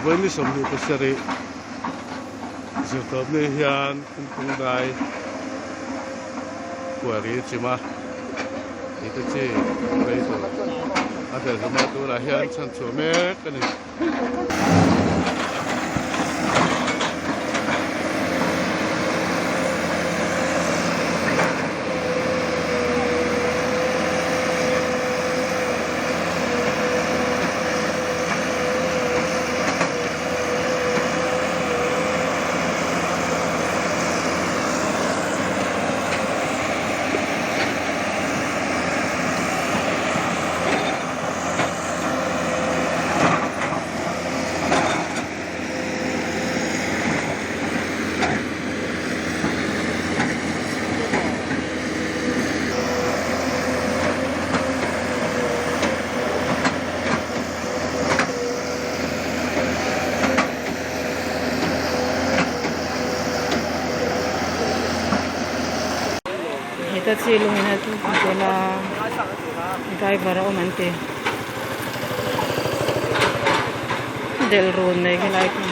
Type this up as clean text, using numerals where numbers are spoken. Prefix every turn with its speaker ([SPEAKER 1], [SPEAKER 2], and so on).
[SPEAKER 1] Vawi ni 27 zirtawp ni hian Thingpung dai quarry a chim a, tih te chi rei tur a del hlawm a, tunah hian chhanchhuah mek a ni.
[SPEAKER 2] Heta chi lungin a tel a driver a awm an ti delh run mai helai khi.